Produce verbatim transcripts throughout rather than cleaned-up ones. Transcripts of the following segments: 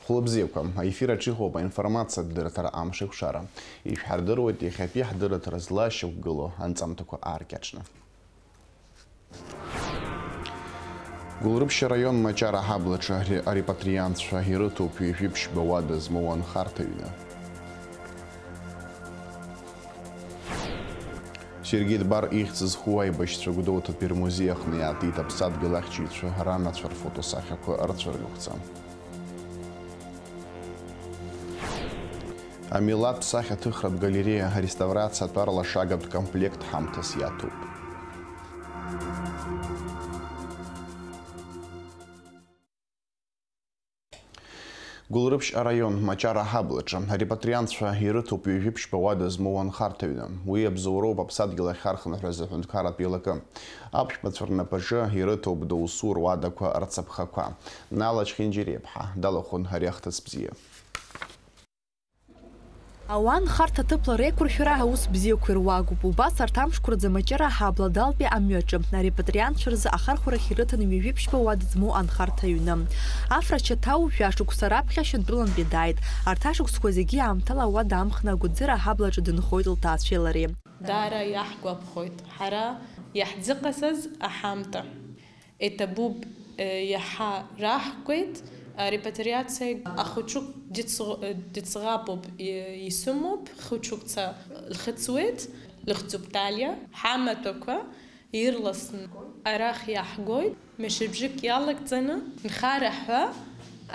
Хәлыбзиақәа, аефир аҿы иҟоуп аинформациатә дырраҭара Амш еиқәшара. Ишәҳардыруеит иахьатәи ҳдырраҭара злашьақәгылоу анҵамҭақәа ааркьаҿны. Гәылрыԥшь араион Маҷара аҳаблаҿы аре-, арепатриантцәа ирыҭоуп ҩажәи ԥшьба уада змоу анхарҭа ҩны. Сергеи Дбар ихьӡ зху аибашьцәа Гәдоуҭатәи рмузеи аҟны иаатит аԥсадгьыл ахьчаҩцәа ранацәа рфотосахьақәа рцәыргақәҵа. Амилаҭтә сахьаҭыхратә галереиа ареставрациа атәаралашагатә комплект ҳамҭас иаҭәуп. Гәылрыԥшь араион Маҷара аҳаблаҿы арепатриантцәа ирыҭоуп ҩажәи ԥшьба уада змоу анхарҭа ҩны. Уи иабзоуроуп аԥсадгьыл ахь архынҳәразы аҳәынҭқарратә еилакы. Аԥшәмацәа рнапаҿы ирыҭоуп доусу руадақәа рцаԥхақәа. Нала Чхинџьириаԥҳа далахәын ари ахҭыс бзиа. Ауаа нхарҭа ҭыԥла реиқәыршәара аус бзиақәа ируакуп. Убас арҭ амшқәа рзы Маҷара аҳабла Далтәи амҩаҿы арепатриантцәа рзы ахархәарахь ирыҭан ҩажәи ԥшьба уада змоу анхарҭа ҩны. Афра шьаҭа ҩажәа шықәса раԥхьа Шьантәылантәи дааит. Арҭ ашықәсқәа зегьы аамҭала ауада амхны Агәыӡыра аҳаблаҿы дынхоит лҭаацәеи лареи. Даара иаҳгәаԥхоит ҳара иаҳзыҟасҵаз аҳамҭа. Иҭабуп, э, иаҳа раҳкуеит, э, репатриациа ахәыҷык дыӡ-, э, дыӡӷабуп, и-, исымоуп, хәыҷыкца лхыҵуеит, лыхьӡуп Талиа. Ҳамаҭәақәа ирласны арахь иаҳгоит, мчыбжьык иалагӡаны, нхара ҳәа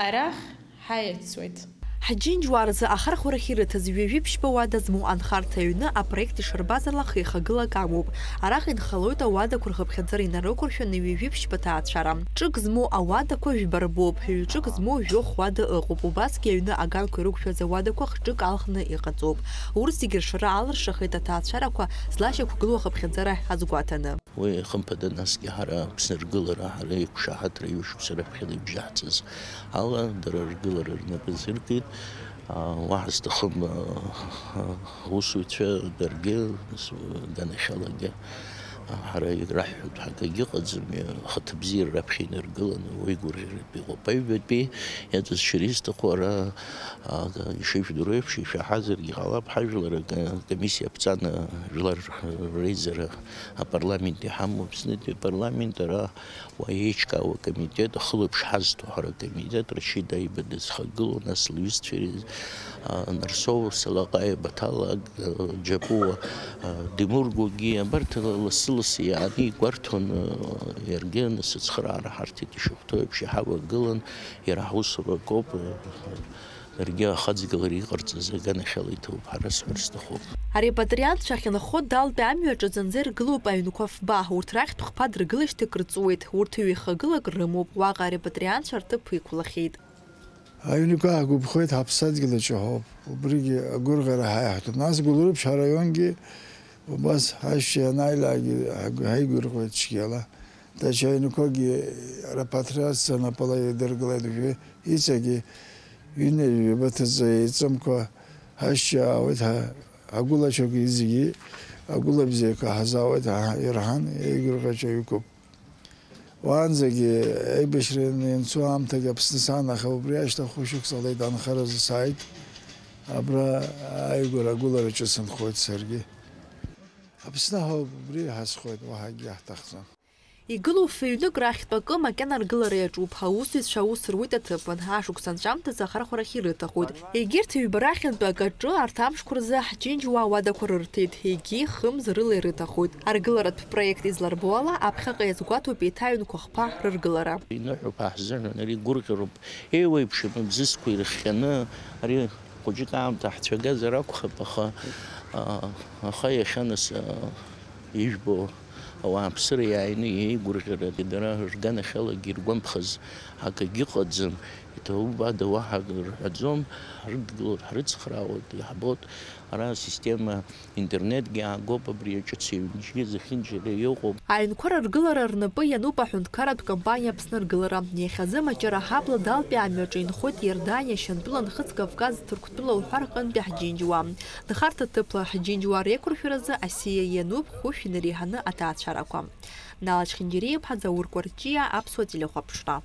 арахь ҳаицуеит. Ҳџьынџьуаа рзы ахархәарахь ирыҭаз ҩажәи ԥшьба уада змоу анхарҭа аҩны апроект ишарбаз ала хеихагылак амоуп. Араҟа инхалоит ауадақәа рхыԥхьаӡара инарықәыршәаны ҩажәи ԥшьба ҭаацәара. Ҿык змоу ауадақәа жәба рбоуп, ҩ-ҿык змоу жәохә уада ыҟоуп, убасгьы аҩны аганқәа ирықәшәаз ауадақәа х-ҿык алхны иҟаҵоуп. Урҭ зегьы ршара алыршахеит аҭаацәарақәа злашьақәгылоу ахыԥхьаӡара азгәаҭаны. Уи, хымԥада, насгьы ҳара Аԥсны ргылара, ҳара иқәшаҳаҭра ҩышықәса раԥхьа ибжьаҳҵаз ала, дара ргылара рнапы азыркит. А, уаҳа сҭахым, а, а, аусуцәа даргьы, с-, ганахьалагьы, а, ҳара ираҳҳәоит ҳәа акгьы ыҟаӡам, ахаҭабзиара раԥхьа инаргыланы, уи гәырӷьаратәы иҟоуп. Аҩбатәи иаҵызшьыр исҭаху ара, а, ишыжәдыруа еиԥш, ишәаҳазаргьы ҟалап, ҳажәлар акомиссиа аԥҵаны жәлар реизара апарламент иҳамоуп, Аԥснытәи апарламент ара уа еиҿкаау акомитет, ахылаԥш ҳазҭо ҳара акомитет, Рашьыд Аиба дызхагылоу, нас лҩызцәа ири-, а, Нарсоу, Салаҟаиа, Баҭал, Аг-, Џьапуа, а, Демургогьы, абарҭ лассы-лассы иааны игәарҭон, а, иаргьы, нас ацхыраара ҳарҭеит, ишахәҭоу еиԥш иҳавагылан, иара ҳусура акоуп, а, Даргьы ахаҵгылара иҟарҵаз аганахьала иҭоуп, ҳара сҳәар сҭахуп. Арепатриантцәа ахьынхо Далтәи амҩаҿы зынӡа иргылоуп аҩнқәа фба, урҭ рахьтә хԥа дыргылашьҭык рҵуеит, урҭ ҩ-ихагылак рымоуп, уаҟа арепатриантцәа рҭыԥ иқәлахьеит. Аҩнқәа ҳгәаԥхоит, ҳаԥсадгьыл аҿы ҳауп, убригьы агәырӷьара ҳаиаҳҭоит. Нас Гәылрыԥшь араионгьы убас ҳашьцәа ианааилакгьы ҳаигәырӷьоит цәгьала. Даҽа аҩнқәагьы репатриациа напала идыргылеит уажәы. Иҵегьы ҩынҩажәа ҭыҵа еиҵымкәа ҳашьцәа аауеит, ҳа-, агәылацәагьы зегьы агәылабзиақәа ҳазаауеит, ҳа-, ирҳан, еигәырӷьаҿ аҩқәоуп. Уаанӡагьы аибашьра ианцо аамҭагьы Аԥсны саан, аха убри ашьҭахь хәышықәса ҟалеит, анхаразы сааит. Абра ааигәара агәылараҿы сынхоит саргьы. Аԥсны ҳауп, убри иҳазхоит, уаҳа акгьы ҳҭахӡам. Игылоу фыҩнык рахьтә акы макьана аргылара иаҿуп. Аусзуҩцәа аус руеит аҭыԥан. Ашықәс анҵәамҭазы ахархәарахь ирыҭахоит. Егьырҭ ҩба рахьынтә акаҿы арҭ амшқәа рзы ҳџьынџьуаа уадақәа рырҭеит, егьи хымз рыла ирыҭахоит. Аргыларатә проект изларбо ала, аԥхьаҟа иазгәаҭоуп еиҭа аҩнқәа хԥа рыргылара. Иныҳәоуп ҳзыҳәан, ари гәырӷьароуп, еиуеиԥшым абзызқәа ирыхҟьаны, ари Хәыҷык аамҭа ҳцәагазар акәхап, аха, а, аха иахьа нас, а, ижәбо ауааԥсыра иааины иеигәырӷьарагьы дара рганахьалагьы иргәамԥхаз акагьы ыҟаӡам, иҭабуп ада уаҳа акы рҳәаӡом, ҳрыдгылоит, ҳрыцхраауеит, иаҳбоит, ара асистема Интернетгьы аагоуп, абри аҿыц ҩынџьгьы зехьынџьара иҟоуп. Аҩнқәа рыргылара рнапы иануп аҳәынҭқарратә компаниа Аԥсны ргылара. Иахьазы Маҷара аҳабла Далтәи амҩаҿы инхоит Иорданиа, Шьантәыла, Нхыҵ Кавказ, Ҭырқәтәыла уҳәа рҟынтәи ҳџьынџьуаа. Нхарҭа ҭыԥла ҳџьынџьуаа реиқәыршәаразы асиа иануп хәышә инареиҳаны аҭаацәарақәа. Нала Чхиндириа-иԥҳа, Заур Кәарҷиа, Аԥсуа телехәаԥшра.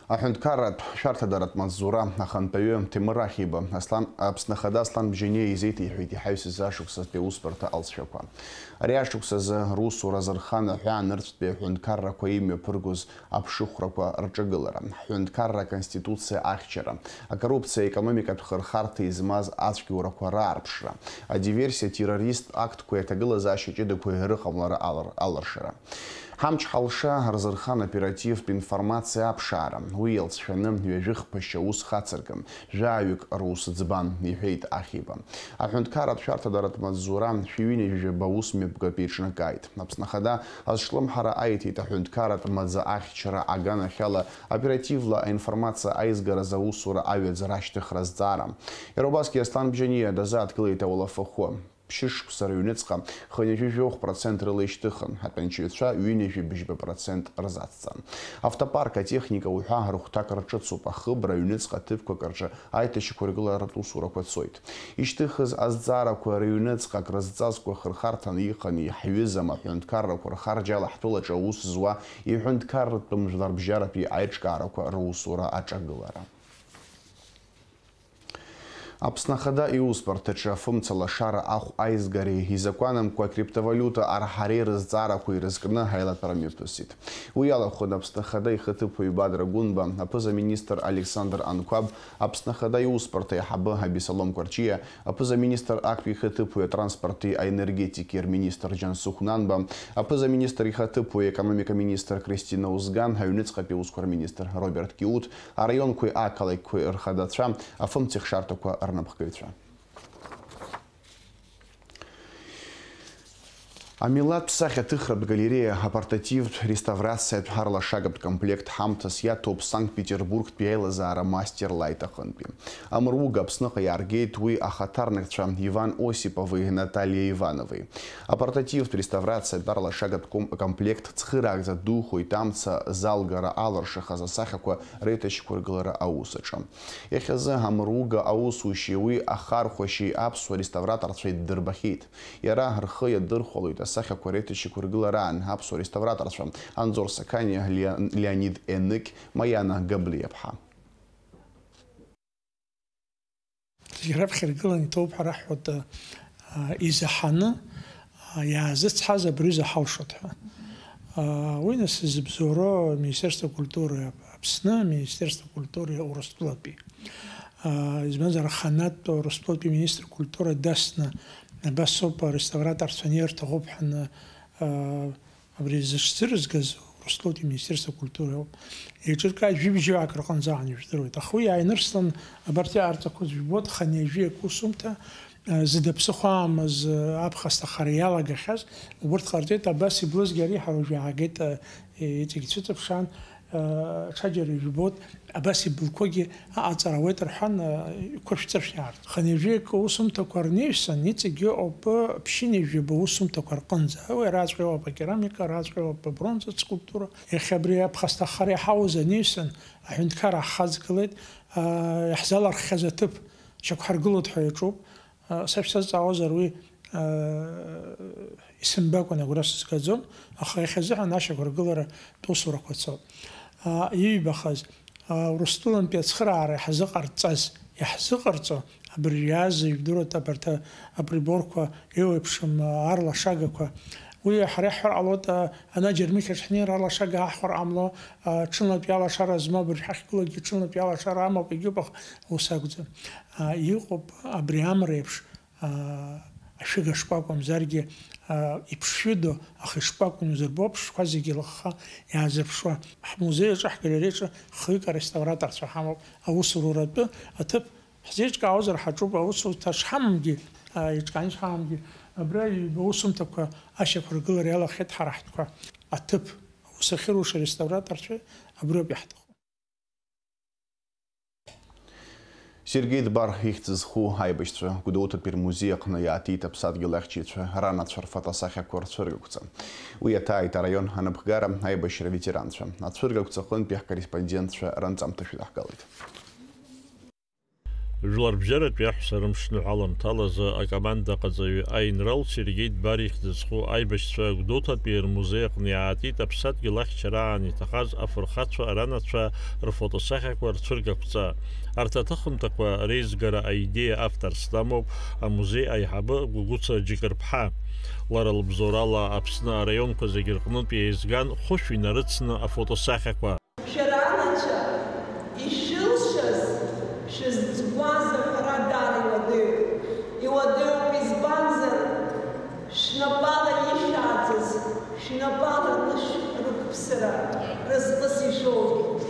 Аҳәынҭқарратә шәарҭадаратә маҵзура ахантәаҩы Ҭемыр Ахиба Аслан, Аԥсны Ахада Аслан Бжьаниа изеиҭеиҳәеит иҳаҩсыз ашықәсазтәи аусбарҭа алҵшәақәа. Ари ашықәсазы русура азырхан аҳәаа нырцәтәи аҳәынҭқаррақәа имҩаԥыргоз аԥшыхәрақәа рҿагылара, ҳҳәынҭқарра аконституциа ахьчара, акоррупциа, аекономикатә хырхарҭа измаз ацәгьоурақәа раарԥшра, адиверсиа, атеррористтә актқәеи аҭагылазаашьа ҷыдақәеи рыҟамлара алар-, алыршара. Ҳамч-ҳалша рзырхан оперативтә информациа аԥшаара. Уи иалҵшәаны ҩажәи хԥа шьаус хацыркын, жәаҩык рус ӡбан, иҳәеит Ахиба. Аҳәынҭқарратә шәарҭадаратә маҵзура шәи ҩынҩажәи жәаба усмҩаԥгатә еиҿнакааит. Аԥсны Ахада азҿлымҳара аиҭеит аҳәынҭқарратә маӡа ахьчара аганахьала оперативла аинформациа аизгаразы аусура аҩаӡара ашьҭыхра азҵаара. Иара убасгьы Аслан Бжьаниа дазааҭгылеит ауалафахәы. Ԥшьышықәса рыҩныҵҟа хынҩажәи жәохә процент рыла ишьҭыхын, атәанчаҩцәа ҩынҩажәи быжьба процент рзацҵан. Автопарк, атехника уҳәа рыхәҭак рҿыцуп, ахыбра аҩныҵҟа ҭыԥқәак рҿы аиҭашьақәыргыларатә усурақәа цоит. Ишьҭыхыз азҵаарақәа рыҩныҵҟа акрызҵазкуа хырхарҭаны иҟами, ҳҩыза аҳәынҭқаррақәа рхарџьала ҳтәылаҿы аус зуа иҳәынҭқарратәым жәларбжьаратәи аиҿкаарақәа русура аҿагылара. Аԥсны Ахада иусбарҭаҿы афымца лашара ахә аизгареи изакәанамкәа акриптовалиута арҳареи рызҵаарақәа ирызкны аилатәара мҩаԥысит. Уи иалахәын Аԥсны Ахада ихаҭыԥуаҩ Бадра Гәынба, аԥыза-министр Александр Анқәаб, Аԥсны Ахада иусбарҭа аиҳабы Абисалом Кәарҷиа, аԥыза-министр актәи ихаҭыԥуаҩ атранспорти аенергетики рминистр Џьансыхә Нанба, аԥыза-министр ихаҭыԥуаҩ аекономика министр Кристина Узган, аҩныҵҟатәи аусқәа рминистр Роберт Киут, араионқәеи ақалақьқәеи рхадацәа, афымцеихшарҭақәа рнапхгаҩцәа. Амилаҭтә сахьаҭыхратә галереиа апортативтә реставрациатә арлашагатә комплект ҳамҭас иаҭәоуп Санкт-Петербургтәи аилазаара мастер Лайт аҟынтәи. Амруга Аԥсныҟа иааргеит уи ахаҭарнакцәа Иван Осипови Наталиа Иванови. Апортативтә реставрациатә арлашагатә ком-, комплект цхыраагӡа духоит амца залгара алыршахаз асахьақәа реиҭашьақәыргылара аус аҿы. Иахьазы Амруга аусушьеи уи ахархәашьеи аԥсуа реставраторцәа иддырбахьеит. Иара рхы иадырхәалоит асахьақәа реиҭашьақәыргылараан аԥсуа реставраторцәа Анзор Сақаниа, Лео-, Леонид Енык, Маиана Габлиаԥҳа. Зегь раԥхьа иргыланы иҭоуп ҳәа раҳҳәоит, а, изаҳаны, а, иаазыцҳаз абри изаҳалшоит ҳәа. А, уи нас зыбзоуроу Министерство культуры Аԥсны, Министерство культуры Урыстәылатәи. А, избанзар, аханатә Урыстәылатәи министр культура дасны, абас ауп, ареставраторцәа анеирҭахуп ҳәа, а, Абри зыҽзырызгаз Урыстәылатәи Министерство культуры ауп. Еиҿыркааит жәибжьаак рҟынӡа аан ижәдыруеит. Аха уи иааинырслан абарҭ иаарҵақәоз жәбоит, хынҩажәи акы усумҭа, а, зда ԥсыхәа амаз, а, аԥхасҭахара иалагахьаз, убырҭ ҟарҵеит, абас иблызгьы ари ҳара уажә иаагеит, а, иҵегь цәыҵыԥшаан, а, ҽаџьара ижәбоит, абас иблқәагьы аҟаҵара ауеит рҳәан, а, иқәыршәҵыршә иаартит. Хынҩажәи акы усумҭақәа рнаҩсан, иҵегьы ауп ԥшьынҩажәи жәаба усумҭақәа рҟынӡа. Уи араҵәҟьа ауп акерамика, араҵәҟьа ауп абронзатә скульптура. Иахьа абри аԥхасҭахара иаҳауаз анаҩсан, аҳәынҭқарра ҳхаҵгылеит, а, иаҳзаларххьаз аҭыԥ шьақәҳаргылоит ҳәа иаҿуп. А, сашәзазҵаауазар уи, а, исымбакәан агәра сызгаӡом, аха иахьазыҳәан ашьақәыргыларатә усурақәа цоит. А, иҩбахаз, а, Урыстәылантәи ацхыраара иаҳзыҟарҵаз, иаҳзыҟарҵо, абыржәы иааз ижәдыруеит абарҭ априборқәа, еиуеиԥшым, а, арлашагақәа. Уи ҳара иаҳҳәар ҟалоит, а, ана Џьармыкьаҿ ҳнеир арлашага аҳхәар ҟамло, а, ҽынлатәи алашара змоу абыржә ҳахьгылоугьы ҽынлатәи алашара амоуп, егьуп, аха ус акәӡам. А, иҟоуп абри амра еиԥш, аа, ашәыга шкәакәа мамзаргьы, аа, иԥшшәыдоу, аха ишкәакәан иузырбо аԥшшәқәа зегьы лыхха иаазырԥшуа. Ҳмузеи аҿы, ҳгалереиаҿы хҩык ареставраторцәа ҳамоуп. Аусуратәы аҭыԥ ҳзеиҿкаауазар ҳаҿуп, аусурҭа шҳамамгьы, аа, еиҿкааны ишҳамамгьы, абра ҩба усумҭақәа ашьақәыргылара иалахеит ҳара ҳтәқәа. Аҭыԥ аус ахьыруша ареставраторцәа абриоуп иаҳҭаху. Сергеи Дбар ихьӡ зху аибашьцәа Гәдоуҭатәи рмузеи аҟны иааҭиит аԥсадгьыл ахьчаҩцәа ранацәа рфотосахьақәа рцәыргақәҵа. Уи иаҭааит араион анапхгара аибашьра аветеранцәа. Ацәыргақәҵа аҟынтәи ҳкорреспондентцәа ранҵамҭа шәыдаҳгалеит. Жәларбжьаратәи аҳәса рымш ныҳәаламҭалазы акомандаҟаҵаҩы аинрал Сергеи Дбар ихьӡ зху аибашьцәа Гәдоуҭатәи рмузеи аҟны иаатит аԥсадгьыл ахьчараан иҭахаз афырхацәа ранацәа рфотосахьақәа рцәыргақәҵа. Арҭ аҭыхымҭақәа реизгара аидеиа авторс дамоуп амузеи аиҳабы Гәыгәыца Џьыкырԥҳа. Лара лыбзоурала Аԥсны араионқәа зегьы рҟнытә еизган хәышә инарыцны афотосахьақәа. Шәара анацәа, ишәылшаз шәызҵгәаз аҳәара даара иуадаҩуп. Иуадаҩуп, избанзар, шәнапала ишәааӡаз, шәнапала анышә рықәԥсара разҟыс ишәоуп.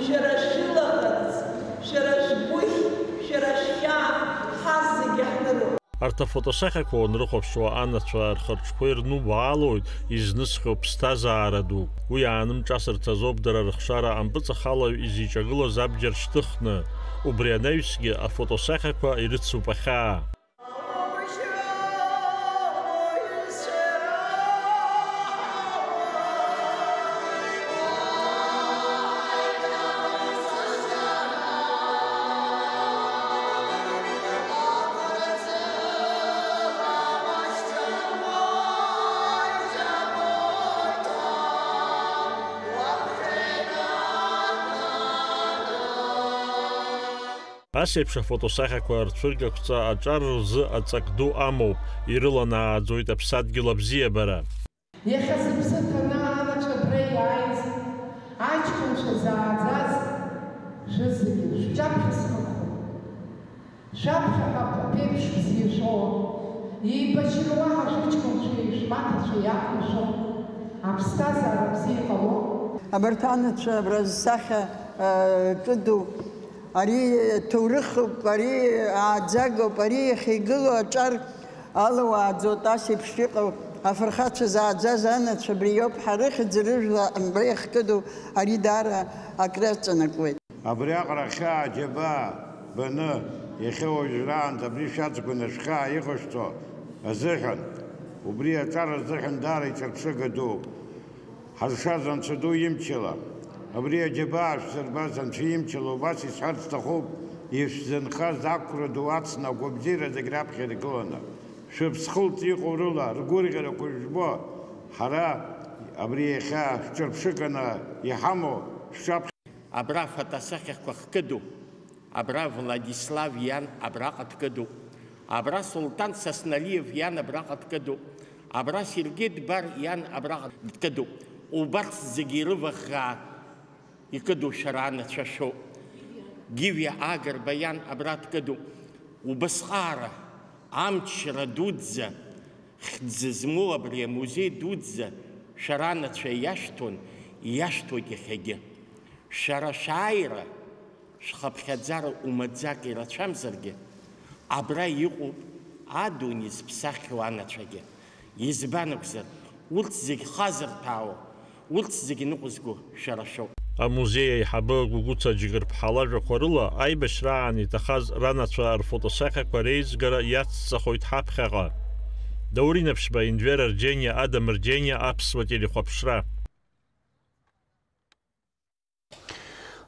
Шәара шәылаӷырӡ, шәара шәгәыхь, шәара шәхьаа ҳазегьы ҳныруп. Арҭ афотосахьақәа уанрыхәаԥшуа, анацәа рхырҿқәа ирнубаалоит изнысхьоу ԥсҭазаара дук. Уи аанымҿасырц азоуп дара рыхшара ампыҵахалаҩ изиҿагылаз абџьар шьҭыхны. Убри анаҩсгьы афотосахьақәа ирыцуп ахьаа. Ас еиԥш афотосахьақәа рцәыргақәҵа аҿар рзы аҵак ду амоуп, ирыланааӡоит аԥсадгьыл абзиабара. Иахьа зыԥсы ҭаны анацәа абра иааиз, аҷкәынцәа зааӡаз, шәызегьы шәҿаԥхьа схыхәа. Шәаԥхьаҟа аԥеиԥш бзиа шәоуам. Еибашьра уаҳа шәыҷкәынцәеи шәмаҭацәеи иақәымшәо аԥсҭазаара бзиа иҟалом. Абарҭ анацәа абра зсахьа, э, ҿыду, ари ҭоурыхуп, ари ааӡагоуп, ари иахьа игылоу аҿар алоу ааӡоит, ас еиԥш иҟоу афырхацәа зааӡаз анацәа абри иоуп, ҳа рыхьӡ рыжәла абра иахькыду ари даара акры аҵанакуеит. Абриаҟара ахьаа џьабаа баны, иахьа уажәраанӡа абри шәаҵгәаны шәхьаа иҟашәҵо азыҳәан, убри аҿар азыҳәан даара иҿырԥшыга дууп. Ҳазшаз Анцәа ду имчала, абри аџьабаа шәзырбаз Анцәа имчала убас исҳәарц сҭахуп, ишәзынхаз ақәра ду ацны агәабзиара зегь раԥхьа иргыланы, шәыԥсхылҵ иҟоу рыла ргәырӷьарақәа жәбо, ҳара абри иахьа шәҿырԥшыганы иҳамоу шәҿаԥхьа. Абра афотосахьақәа хкыду, абра Владислав иан абраҟа дкыду, абра Сулҭан Сасналиев иан абраҟа дкыду, абра Сергеи Дбар иан абраҟа дкыду. Убарҭ зегьы ирываӷӷаа икыду шәара анацәа шәоуп. Гивиа Агрба иан абра дкыду. Убасҟаара, амчра дуӡӡа, хьӡ змоу абри амузеи дуӡӡа шәара анацәа иашәҭон, иашәҭоит иахьагьы. Шәара шәааира, шәхыԥхьаӡара умаӡак ирацәамзаргьы, абра иҟоуп адунеи зыԥсаххьоу анацәагьы. Избан акәзар, урҭ зегь хазырҭәаауа, урҭ зегь ныҟәызго шәара шәоуп. Амузеи аиҳабы Гәыгәыца Џьгырԥҳа лажәақәа рыла, аибашьраан иҭахаз ранацәа рфотосахьақәа реизгара иацҵахоит ҳаԥхьаҟа. Даур Инаԥшьба, Индвер Арџьениа, Адам Рџьениа, Аԥсуа телехәаԥшра.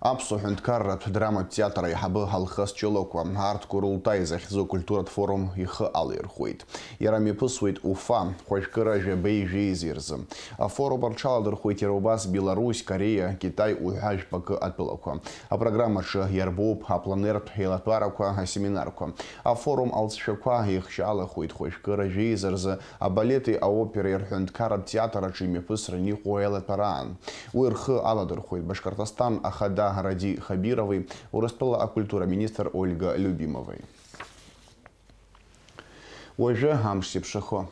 Аԥсуа ҳәынҭқарратә драматә театр аиҳабы Алхас Ҷылақәа арҭ Курултаи захьӡу акультуратә форум ихы алаирхәеит. Иара мҩаԥысуеит Уфа, хәажәкыра жәабеи жәеизеи рзы. Афорум рҽаладырхәеит иара убас Беларусь, Кореиа, Китай уҳәа жәпакы атәылақәа. Апрограммаҿы иарбоуп апланертә еилатәарақәа, асеминарқәа. Афорум алҵшәақәа еихшьалахоит хәажәкыра жәеиза рзы абалети аопереи рҳәынҭқарратә театр аҿы имҩаԥысран иҟоу аилатәараан. Уи рхы аладырхәеит Башкортостан ахада Ради Хабирови, Урыстәыла акультура министр Ольга Любимовеи. Уажәы амш зеиԥшрахо.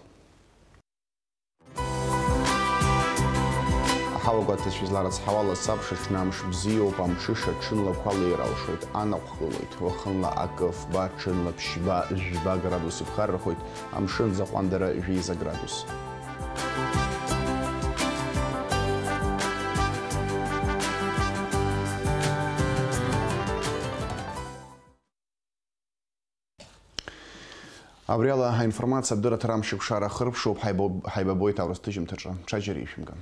Аҳауагәаҭацәа изларыцҳауа, лассы аԥшаҽны амш бзиоуп, амҽыша ҽынла қәа леир алшоит, анаҟә хылоит, уахынла акы, фба, ҽынла ԥшьба, жәба градус иԥхаррахоит, амшын аӡы аҟәандара жәеиза градус. Абри ала аинформациа адырраҭара амшьыкәшара ахырԥшуп, ҳаибаб-, ҳаибабоит аурыс ҭыжьымҭаҿы. Ҽаџьара ишәымган.